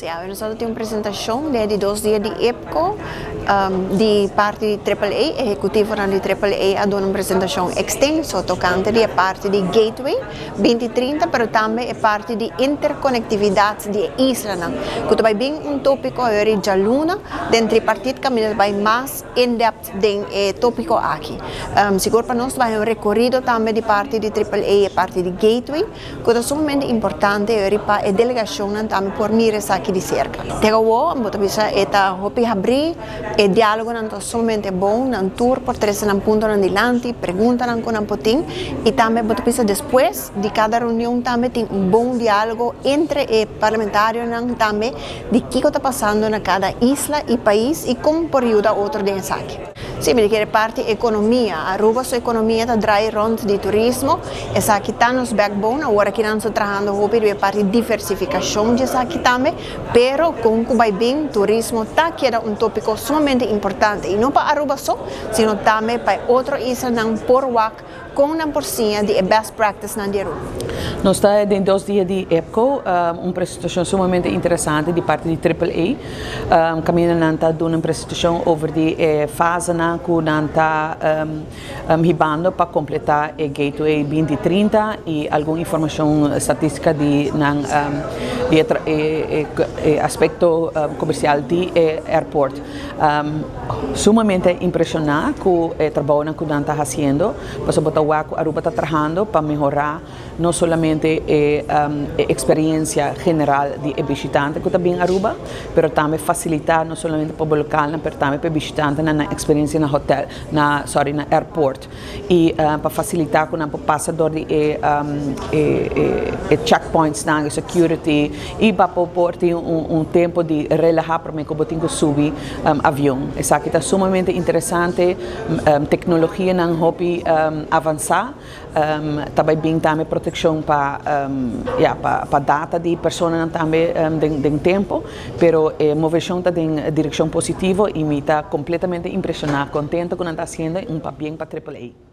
Si, awe nos tin un presentacion di 2 dia di IPCO di parti di AAA, ehecutivo di AAA a duna un presentacion extenso tocante di parti di Gateway 2030, pero tambe e parti di interconectividad di isla. Cu ta bin un topico awor dialuna, den tripartite caminda bay mas in-depth den e topico aki. Sigur pa nos bay un recorido tambe di parti di AAA y parti di Gateway, cu ta sumamente importante pa e delegacion tambe por mira esaki di cerca. Te awor, bo ta bisa, e ta hopi habri, e dialogo nan ta sumamente bon, nan tur por trece nan punto nan dilanti, pregunta nan cu nan por tin, y tambe bo ta bisa despues di cada reunion tambe tin un bon dialogo entre e parlamentario nan tambe di kico ta pasando na cada isla y pais y con por yuda otro den esaki. Si, mi kier parti economia. Aruba su economia ta draai rond di turismo. Esaki ta nos backbone. Awor aki nos ta trahando hopi di parti diversificacion di esaki tambe, pero cu bay bin turismo ta keda un topico sumamente importante. Y no pa Aruba so, sino tambe pa otro islanan por wak con nan por siña di best practice nan di Aruba. Nos ta den 2 dia di IPCO, un presentacion sumamente interesante di parti di AAA. Caminda nan ta duna un presentacion over di fase nan cu nan ta hibando pa completa e Gateway 2030 y algun informacion statistica di nan di e aspecto comercial di airport. Sumamente impresiona cu e trabou cu nan ta haciendo, pasobra bo ta wak cu Aruba ta trahando pa mehora no solamente e experiencia general di bishitante cu ta bin Aruba, pero tambe facilita no solamente pa local, pero tambe pa bishitante na experiencia na hotel, na, sorry, na airport. Y pa facilita cu nan pasa door di e checkpoints na security y pa por tin un tempo di relaha pa mi cu tin cu subi avion. Esaki ta sumamente interesante, tecnologia nan hopi avansa, tambe bin tambe proteccion pa ja, pa data di persona tambe den tempo, pero movecion ta den direccion positivo y mi ta completamente impresiona, contento cu nan ta haciendo un pabien pa AAA.